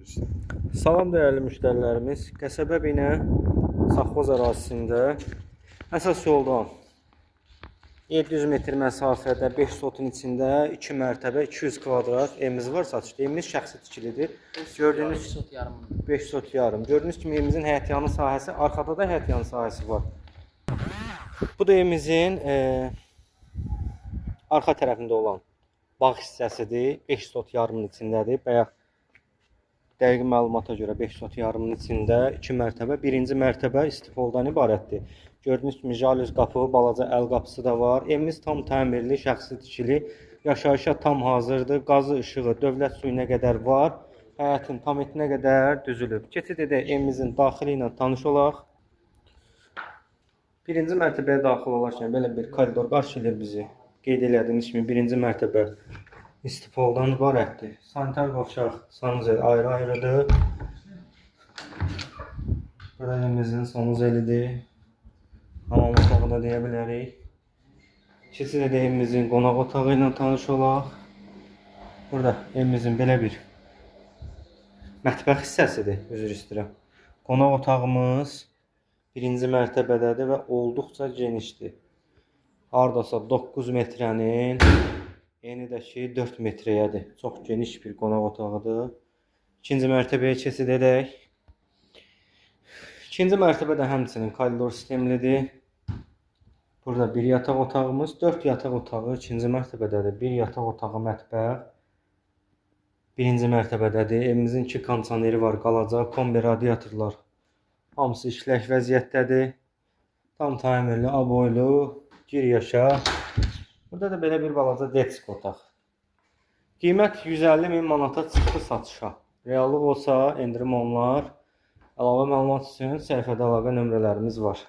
Salam dəyərli müştərilərimiz. Qəsəbə Binə Safxoz ərazisində əsas yoldan 700 metr məsafədə 5 sotun içində 2 mərtəbə 200 kvadrat evimiz var satışda. Evimiz şəxsi tikilidir. Gördüyünüz 5 sot yarım. 5 sot yarım. Gördüyünüz kimi evimizin həyətyanı sahəsi, arxada da həyətyanı sahəsi var. Bu da evimizin arxa tərəfində olan bağ hissəsidir. 5 sot yarımın içindədir. Bayaq dəqiq məlumata görə 5 sot yarımın içində 2 mərtəbə, birinci mərtəbə istifoldan ibarətdir. Gördüyünüz kimi jalüz qapı, balaca əl qapısı da var. Evimiz tam təmirli, şəxsi tikili, yaşayışa tam hazırdır. Qazı, işığı, dövlət suyu nə qədər var. Həyətin tam etinə qədər düzülüb. Keçid edək evimizin daxili ilə tanış olaq. Birinci mərtəbəyə daxil olarkən belə bir koridor qarşılayır bizi. Qeyd elədiyimiz kimi birinci mərtəbə istifoldan ibarətdir. Sanitar qovşaq, sanuzel ayrı-ayrıdır. Burada evimizin sanuzelidir. Hamam otağı da deyə bilərik. Keçid edək evimizin qonaq otağı ilə tanış olaq. Burada evimizin belə bir mətbəx hissəsidir, üzr istəyirəm. Qonaq otağımız birinci mərtəbədədir və olduqca genişdir. Hardasa 9 metrənin eni də ki 4 metrəyədir. Çox geniş bir qonaq otağıdır. İkinci mərtəbəyə keçid edək. İkinci mərtəbə də həmçinin koridor sistemlidir. Burada bir yataq otağımız, 4 yataq otağı ikinci mərtəbədədir. Bir yataq otağı mətbəx birinci mərtəbədədir. Evimizin 2 kondisioneri var, qalacaq kombi radiatorlar hamısı işlək vəziyyətdədir. Tam təmirli, aboylu, gir yaşa. Burada da belə bir balaca detsk otaq. Qiymət 150 min manata çıxdı satışa. Reallıq olsa endirim olunар. Əlavə məlumat üçün səhifədə əlaqə nömrələrimiz var.